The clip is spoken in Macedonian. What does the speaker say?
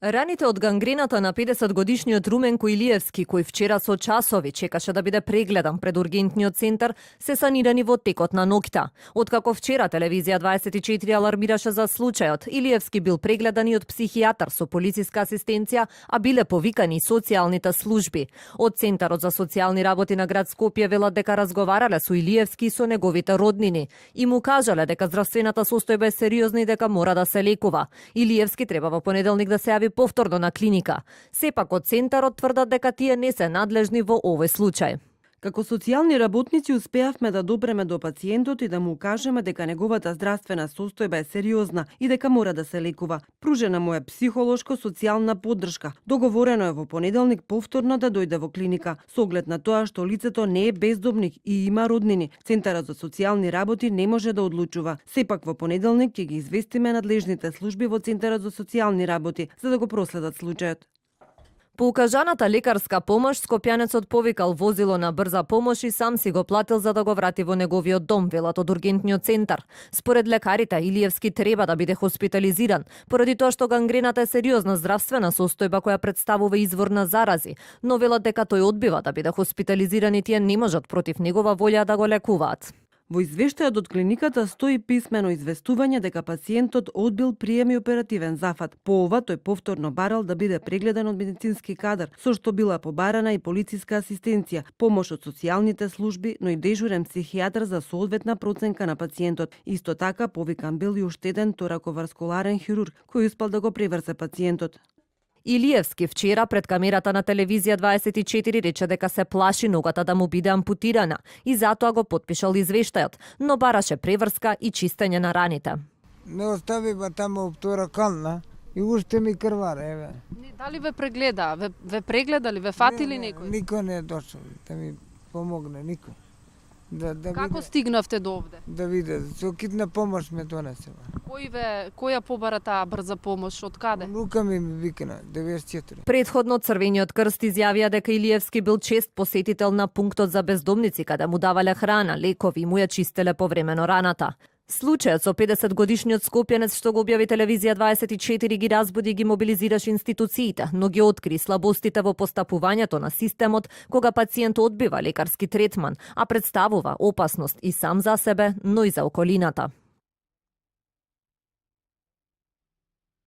Раните од гангрената на 50-годишниот Руменко Илиевски, кој вчера со часови чекаше да биде прегледан пред ургентниот центар, се санирани во текот на ноќта. Откако вчера телевизија 24 алармираше за случајот, Илиевски бил прегледан и од психијатар со полициска асистенција, а биле повикани и социјалните служби. Од Центарот за социјални работи на град Скопје велат дека разговарале со Илиевски и со неговите роднини и му кажале дека здравствената состојба е сериозна и дека мора да се лекува. Илиевски треба во понеделник да се јави повторно на клиника. Сепак од Центарот тврдат дека тие не се надлежни во овој случај. Како социјални работници успеавме да допреме до пациентот и да му кажеме дека неговата здравствена состојба е сериозна и дека мора да се лекува. Пружена му е психолошко-социјална поддршка. Договорено е во понеделник повторно да дојде во клиника, со оглед на тоа што лицето не е бездомник и има роднини. Центарот за социјални работи не може да одлучува. Сепак во понеделник ќе ги известиме надлежните служби во Центарот за социјални работи за да го проследат случајот. По укажаната лекарска помош, скопјанецот повикал возило на брза помош и сам си го платил за да го врати во неговиот дом, велат од ургентниот центар. Според лекарите, Илиевски треба да биде хоспитализиран, поради тоа што гангрената е сериозна здравствена состојба која представува извор на зарази, но велат дека тој одбива да биде хоспитализиран и тие не можат против негова волја да го лекуваат. Во извештајот од клиниката стои писмено известување дека пациентот одбил прием и оперативен зафат. По ова тој повторно барал да биде прегледан од медицински кадар, со што била побарана и полициска асистенција, помош од социјалните служби, но и дежурен психијатар за соодветна проценка на пациентот. Исто така повикан бил и уште еден тораковаскуларен хирург кој успел да го преврзе пациентот. Илиевски вчера пред камерата на телевизија 24 рече дека се плаши ногата да му биде ампутирана и затоа го потпишал извештајот, но бараше преврска и чистење на раните. Не остави ба тамо оптора кална и уште ми крвара, еве. Дали ве прегледа? Ве прегледали, ве фатили некој? Никој не е дошол да ми помогне, никој. Како стигнавте до овде? Да виде, со китна помош ме донесе. Која побара таа брза помош, од каде? Лука ми викна, 94. Предходно Црвениот крст изјавија дека Илиевски бил чест посетител на пунктот за бездомници, каде му давале храна, лекови и му ја чистеле повремено раната. Случајот со 50-годишниот скопјанец што го објави телевизија 24 ги разбуди и ги мобилизираше институциите, но ги откри слабостите во постапувањето на системот кога пациент одбива лекарски третман, а представува опасност и сам за себе, но и за околината.